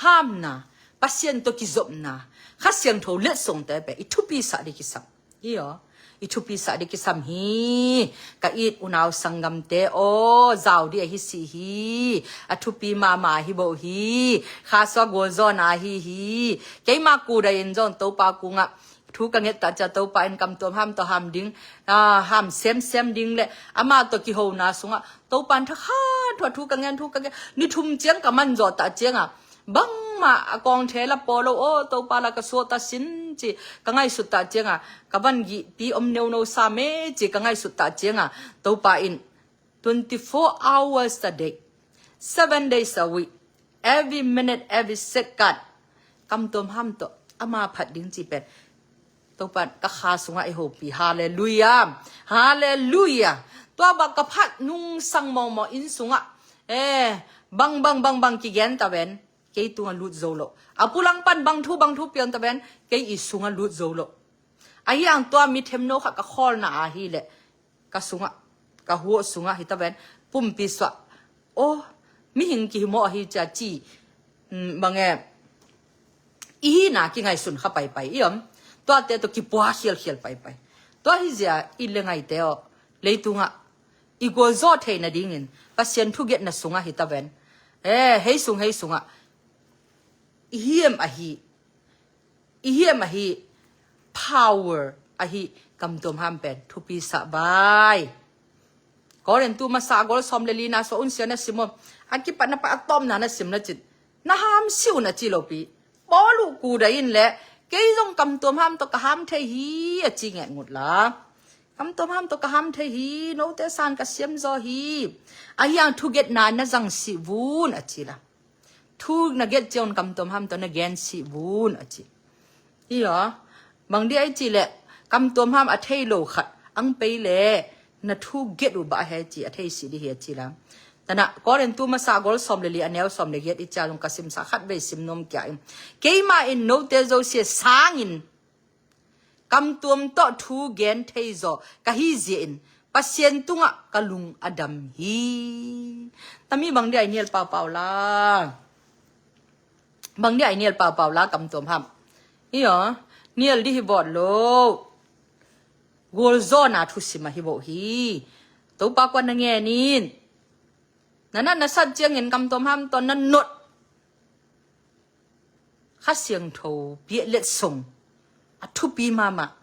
hamna, Pasian tawh kizopna, Kha Siangtho letsongte pen i thupi sah dih kisam. Iyo, i thupi sah dih kisam hi. Ka it unau sanggamte aw, zau dih ahi si hi. A thupi mahmah hi bo hi. Kha sua gualzawhna hi hi. Keima kudai in zong Topa kungah thu ka nget tah cia Topa in kam tuam ham tawh ham ding, ah, ham semsem ding le ama tawh kihona sungah Topa in thakhat thu a thu ka ngen, thu ka ngen, ni thum ciang ka man zawh tah cianga bangmah a kawng thei la paw lo aw, Topa la ka suah ta sin ci ka ngaihsut tah cianga ka van gihpi om neuno sa me ci ka ngaihsut tah cianga Topa in twenty-four hours a day, seven days a week, every minute, every second kam tuam ham tawh ama phat ding ci pen Topa in ka kha sungah i hopih. Halleluiah. Halleluiah. Tua bang ka phat nungsang mawngmawng inn sungah, eh, bang bang bang bang kigen ta ven, kei tungah lut zo lo. A pulang pan bang thu bang thu piang ta ven, kei i sungah lut zo lo. Ahi ang tua mi themno khat ka khawlna ahileh ka sungah, ka huah sungah hi ta ven, pumpi suah. Oh, mihing kihimawh ahi cia ci, mm, bang e, i hihna kingaihsun kha paipai i om. Tuate tawh kipua khialkhial paipai. Tua hi zia i le ngaite aw, leitungah i gualzaw theih nadingin Pasian thugetna sungah hi ta ven. Eh, hei sung hei sungah i hiam ahi, i hiam ahi, power ahi, kamtuam ham pen thupi sah vai. Korintu masa a gol sawm le lina sua un sia na sim om. A kipatna pa a tawpna na sim na cin, na ham si un a ci lopi. Paul uh kuda in le, kei zong kamtuam ham tawh ka ham thei hi a ci nget ngut la. Kamtuam ham tawh ka ham thei hi, note san ka siam zaw hi. Ahi ang thugetna na zang si vun a ci la. Thu na get ciang kamtuam ham tawh na gen si vun a ci. Hi aw, bang di ai ci le, kamtuam ham a thei lo khat ang pei le, na thu get uh ba he ci a thei si di hi a ci la. Tana Korintu masa gol sawm le li a neu sawm le get i cia zong ka simsa khat vei sim nuam kia in. Keima in note zosia sangin kamtuam tawh thu gen thei zaw ka hi zia in Pasian tungah ka lung a dam hi. Tami bang dia i nial paupau la. Bang dia i nial paupau la kamtuam ham. Hi aw, nial di hi vawt lo. Gualzawna thusim ahi vawh hi. Topa kuan na ngen in. Na nat na sat ciangin kamtuam ham tawh na not. Kha Siangtho piah letsong a thupi mahmah.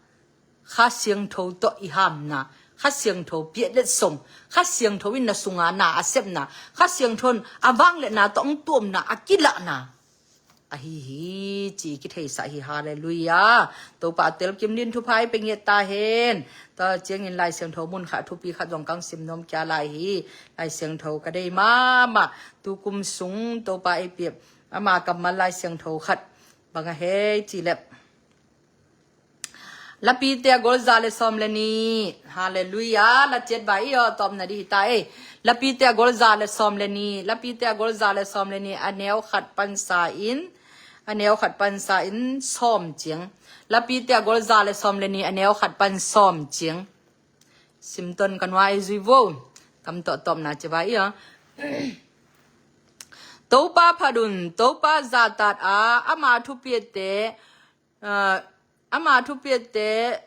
Kha Siangtho tawh i hamna, Kha Siangtho piah letsong, Kha Siangtho in na sunga na a sepna, Kha Siangtho in a vangliatna tawh ang tuamna a kilahna ahi hi ci kitheisah hi. Halleluiah. Topa a telkim din thupha i pe ngiat ta hen. Tua ciangin Lai Siangtho mun khat thupi khat zong kang sim nuam kia lai hi. Lai Siangtho ka dei mahmah. Tukum sung Topa ei piak ama kammal Lai Siangtho khat bang a hei ci lep. Lapite a gol za le sawm le ni. Halleluiah. La ciat vai i aw tawpna di hi ta ei. Lapite a gol za le sawm le ni. Lapite a gol za le sawm le ni a neu khat pansa in, a neu khat pansa in sawm ciang. Lapite a gol za le sawm le ni a neu khat pan sawm ciang. Simton ka nuai zui vo. Kam tawh tawpna ci vai i aw. Topa phat un, Topa zahtat a ama thupiate, ah, ama thupiate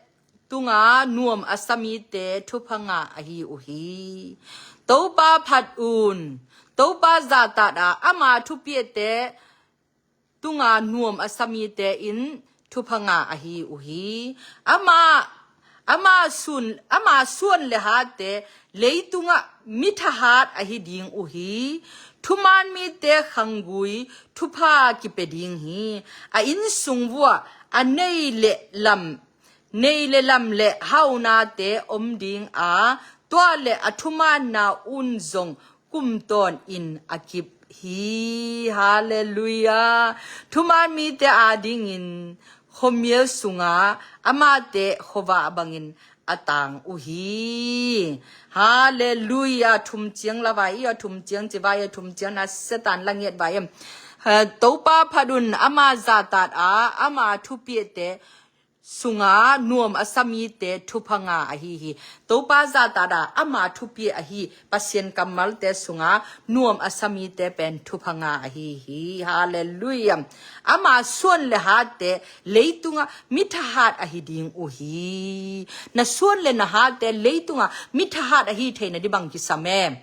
tunga nuam a sa mite thupha ngah ahi uh hi. Topa phat un, Topa zahtat a ama thupiate tunga nuam a sa mite in thupha ngah ahi uh hi. Ama, ama sun, ama suan le hate leitungah mi thahat ahi ding uh hi. Thuman mite khanggui thupha kipe ding hi. A innsung vuah a nei le lam, nei le lam le haunate om ding a, tua le a thumanna un zong kum tawn in a kip hi. Halleluiah. Thuman mite adingin khuamial sunga amate khuavah bangin a tang uh hi. Halleluiah. Thum ciang la vai i aw, thum ciang ci vai i aw, thum ciang na Satan la ngiat vai em. Eh, Topa phat un, ama zahtat a ama thupiate sunga nuam a sa mite thupha ngah ahi hi. Topa zahtat a ama thupia ahi Pasian kammalte sunga nuam a sa mite pen thupha ngah ahi hi. Halleluiah. Ama suan le hatte leitungah mi thahat ahi ding uh hi. Na suan le na hatte leitungah mi thahat ahi theina di bang kisam em?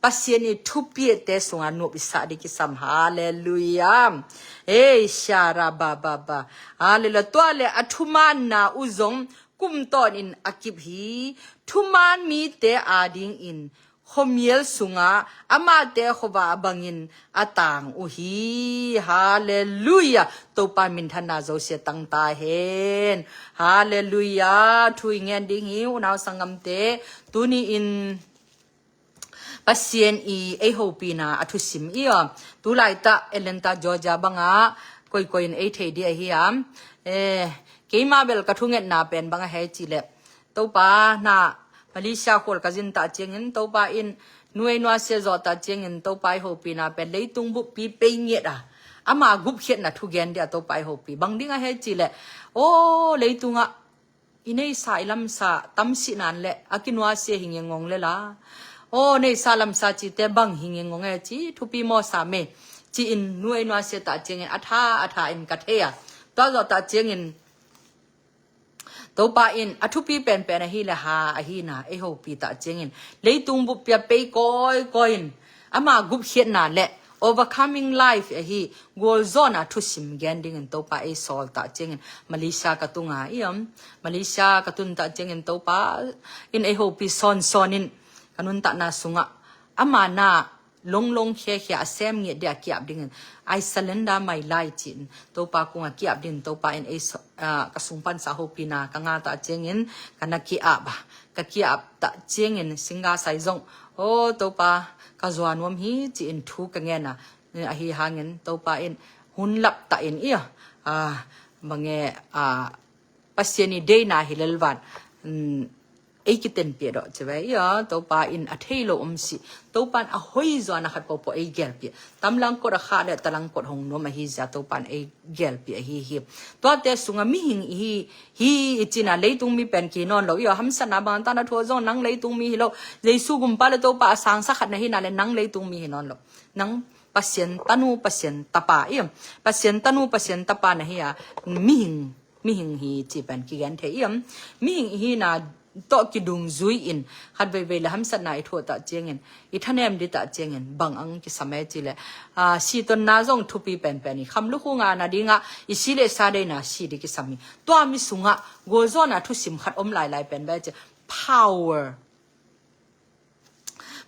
Pasian i thupiate sunga nuam i sa di kisam. Halleluiah. Ei, shara ba ba ba. Halleluiah. Tua le a thumanna uh zong kum tawn in a kip hi. Thuman mite adingin khuamial sunga amate khuavah bangin a tang uh hi. Halleluiah. Topa minthanna zosia tang ta hen. Halleluiah. Thu i ngen ding hi unau sanggamte. Tuni in Pasian i ei hopihna a thusim i aw. Tulaitah Atlanta, Georgia banga koikoi in ei thei di ahi am. Eh, keima bel ka thungetna pen banga hei ci le, Topa na Malaysia khol ka zin ta ciangin Topa in nuai nuasia zawh ta ciangin Topa i hopina pen leitung buppi pei ngiat a, ama gupkhiatna thugen dia Topa i hopi. Bang ding a he ci le, aw, leitungah i neisa i lamsa tamsih nan le a kinuasia hi ngengong le la, aw, neisa lamsa cite bang hi ngengong e ci thupi mawsa me ci-in nuai nuasia ta ciangin a tha a tha in ka thei a. Tua zawh ta ciangin Topa in a thupi penpen ahi le ha ahi na ei hopi ta ciangin leitung buppia pei kawikawi in ama gupkhiatna le overcoming life ahi gualzawhna thusim gen dingin Topa ei sawl ta ciangin Malaysia ka tunga i om. Malaysia ka tun ta ciangin Topa in ei hopi sawnsawn in ka nuntakna sungah ama na longlong khiakhia a sem ngiat dia kiap dingin I surrender my life ci-in Topa kungah kiap dingin Topa in ei so-, ah, ka sungpansa hopina ka ngah ta ciangin ka na kiap a, ka kiap ta ciangin singa sai zong, aw, Topa, ka zuan nuam hi ci-in thu ka ngen a, ahi hangin Topa in hun lap ta in i a, ah, mange, ah, Pasian i deina hi lelvan, mm, ei kitenpih dawh ci ve i a, Topa in a thei lo om si, Topa in a hoi zuan a khat popo ei gelpih. Tamlangkot a kha le talangkot hong nuam ahi zia Topa in ei gelpih ahi hi. Tuate sunga mihing i hi, hi i cina leitung mi pen ki nawn lo i a, hamsatna bang ta na thua zong nang leitung mi hi lo. Jesu gumpa le Topa a sangsa khat na hi na le nang leitung mi hi nawn lo. Nang Pasian tanu, Pasian tapa i a, Pasian tanu, Pasian tapa na hi a, mihing mihing hi ci pen kigen thei i om. Mihing i hina tawh kidungzui in khat veivei le hamsatna i thuah ta ciangin i thanem di ta ciangin bang ang kisam e ci le, ah, si tonna zong thupi penpen i kham lukhu ngana dinga i si le sa deina si di kisam hi. Tua mi sungah gualzawhna thusim khat om lailai pen ve ci power.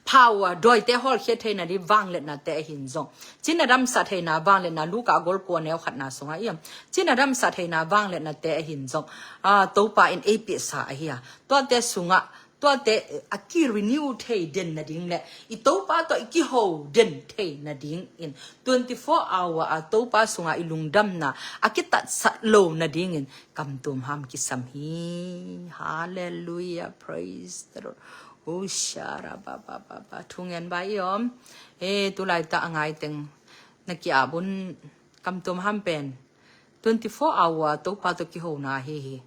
Power, dawite hawlkhia theina di vangliatnate ahin zong. Cina damsa theina vangliatna Luka golkua neu khatna sunga i om. Cina damsa theina vangliatnate ahin zong. Ah, Topa in ei pihsa ahi a. Tuate sunga, tuate a ki renew thei den nading le i Topa tawh i kiho den thei nading in twenty-four hour a Topa sunga i lungdamna a kitatsat lo nadingin kamtuam ham kisam hi. Hallelujah, praise the Lord. Ushara ba ba ba ba. Thungen ba i om. E, tulai ta a ngai teng na kiap un kamtuam ham pen twenty-four hour Topa tawh kihona hi hi.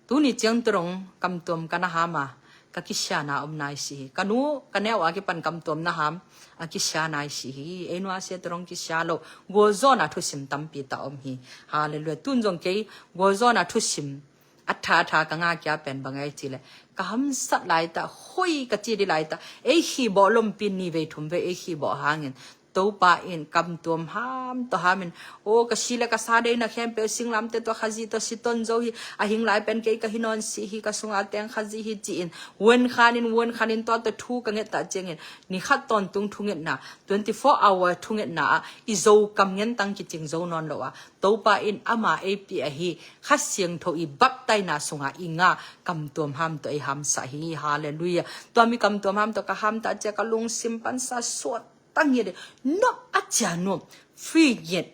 Tuni ciang turong kamtuam ka na ham a ka kisiana om nai si hi. Ka nu ka neu a kipan kamtuam na ham a kisia nai si hi. Ei nuasia turong kisia lo gualzawhna thusim tampi ta om hi. Hallelujah. Tun zong kei gualzawhna thusim a tha a tha ka ngah kia pen bang ai ci le ka hamsat lai ta, hoi ka ci di lai ta, ei khibawh lompi ni vei thum vei ei khibawh hangin Topa in kamtuam ham tawh hamin, o ka si le ka sa deina khempeuh singlamte tawh Khazih tawh si ton zo hi, a hing lai pen kei ka hi nawn si hi, ka sunga teng Khazih hi ci-in vuan khanin vuan khanin tua tawh thu ka nget ta ciangin ni khat tawntung thungetna twenty-four hour thungetna ah i zo kam ngen tang kicing zo nawn lo a Topa in ama ei pih ahi Kha Siangtho i baptaina sunga i nga kamtuam ham tawh ei hamsah hi. Hallelujah. Tua mi kamtuam ham tawh ka ham ta cia ka lungsim pansa suat tang hi de. Nop a cia nuam. Free yet.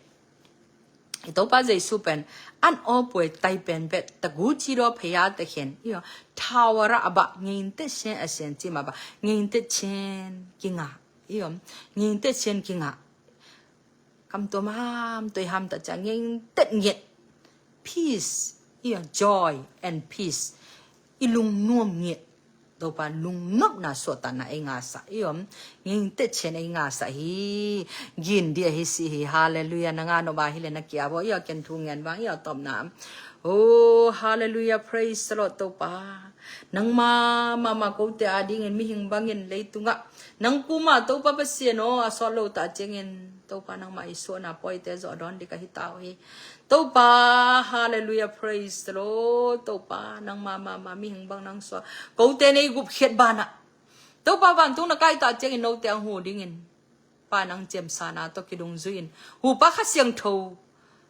I Topa Jesu pen an aw puai tai pen bet ta gu ci daw phei a ta khen. Io. Thawara a ba ngin te sien a sien ci ma ba ngin te sien ki nga. Io. Ngin te sien ki nga. Kamtuam ham tawh ei ham ta cia ngin te ngiat. Peace. Io, joy and peace. I lungnuam ngiat. Topa lungnopna suahtakna ei ngasa. Io, ngin te chen ei ngasa hi. Gin dia hi si hi. Hallelujah. Na nga nop a hi le na kia bo. Io, ken thu ngen bang. Io, tawpna. Oh, hallelujah. Praise the Lord, Topa. Nangma, mama kote a dingin mihing bangin leitungah nang kuma Topa Pasian aw a sawt lo ta ciangin Topa nangma i suahna pawite zawh dawn dik ahi tau hi. Topa, hallelujah, praise the Lord. Topa, nangma, mama, mihing bang nang suah. Kote nei gupkhiat banah Topa vantung na kai ta ciangin note ang hu dingin Pa nang ciamsana tawh kidungzui in hupa Kha Siangtho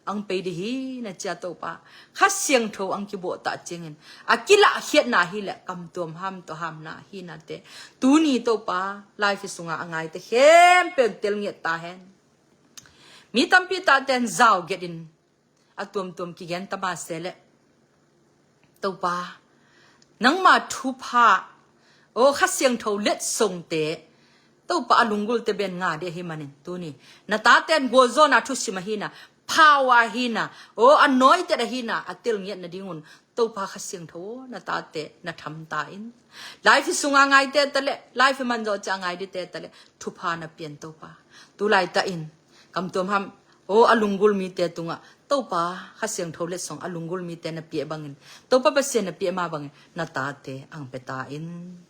ang pei di hi na cia Topa. Kha Siangtho ang kibuah ta ciangin a kilahkhiatna hi le kamtuam ham tawh hamna hi nate. Tuni Topa life sunga a ngaite khempeuh tel ngiat ta hen. Mi tampi taten zau getin a tuamtuam kigen ta ma se le Topa, nangma thupha O Kha Siangtho letsongte Topa a lunggulte ben nga dih ahi manin tuni na taten gualzawhna thusim ahina, power ahina, o anointed ahina a telngiat nadingun Topa Kha Siangtho na tate na thamta in. Life i sunga ngaite tale, life i manzawh cia ngai dite tale thupha na pian Topa. Tulai ta in kamtuam ham, o a lunggul mite tungah Topa Kha Siangtho letsong a lunggul mite na piah bangin, Topa Pasian na piah ma bangin na tate ang peta in.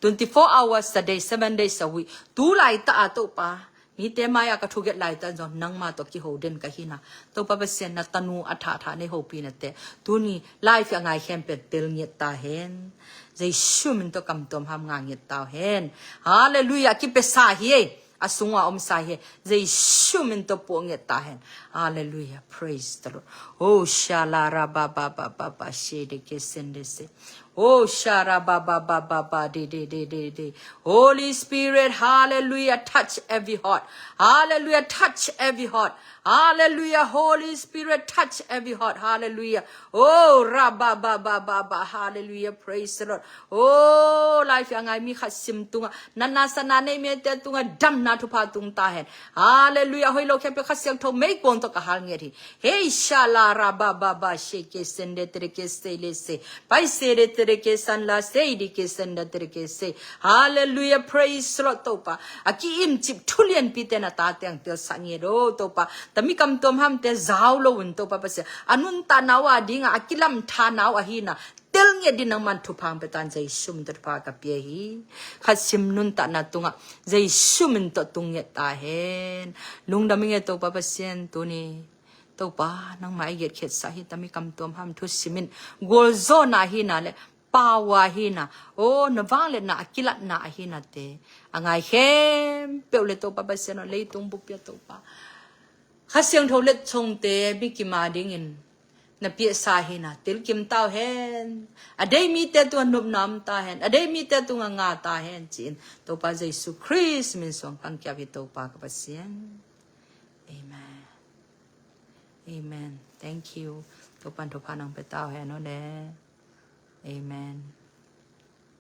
Twenty-four hours a day, seven days a week. Tulai ta a Topa mite mai-a ka thuget laita zong nangma tawh kiho den ka hina. Topa Pasian na tanu a thahthah nei hopinate tuni life a ngai khempet telngiat ta hen. Jesu min tawh kamtuam ham nga ngiat tau hen. Halleluiah. Kipesa hi ei. A sungua omsa hi ei. Jesu min tawh puah ngiat ta hen. Halleluiah. Praise the Lord. Oh shala ra ba ba ba ba ba she de ke sende se. Oh shara ba ba ba ba ba de de de de de. Holy Spirit, hallelujah, touch every heart. Hallelujah, touch every heart. Hallelujah, Holy Spirit, touch every heart. Hallelujah. Oh ra ba ba ba ba ba. Hallelujah, praise the Lord. Oh life a ngai mi khat sim tungah natna satna nei mite tungah damna thupha tung ta hen. Halleluiah. Hoih lo khempeuh Kha Siangtho meikuang tawh ka hal ngiat hi. Hei shala ra ba ba ba she ke sende tere ke se le se. Pai se de tere ke san la se di ke senda tere ke se. Halleluiah. Praise the Lord Topa. A ki-imcip thulianpite na tate ang telsak ngiat o Topa. Tami kamtuam hamte zau lo un Topa Pasian. A nuntakna uh a dingah a kilamthana uh ahina telngiat din nangman thupha ang petan Jesu min tawh thupha ka pia hi. Khat sim nuntakna tungah Jesu min tawh tungngiat ta hen. Lungdam i nge Topa Pasian tuni. Topa nangma i giatkhiatsak hi tami kamtuam ham thusimin gualzawhna hina le power hina. O na vangliatna a kilatna ahinate a ngai khempeuh le Topa Pasian aw leitung bupia Topa Kha Siangtho letsongte mi kima dingin na piahsa hina tilkim tau hen. A dei mite tungah nopna om ta hen. A dei mite tungah nga ta hen ci-in Topa Jesu Khrist min suang kangkiap hi Topa ka Pasian. Amen. Amen. Thank you. Topan thupha nang pe tau hen o le. Amen.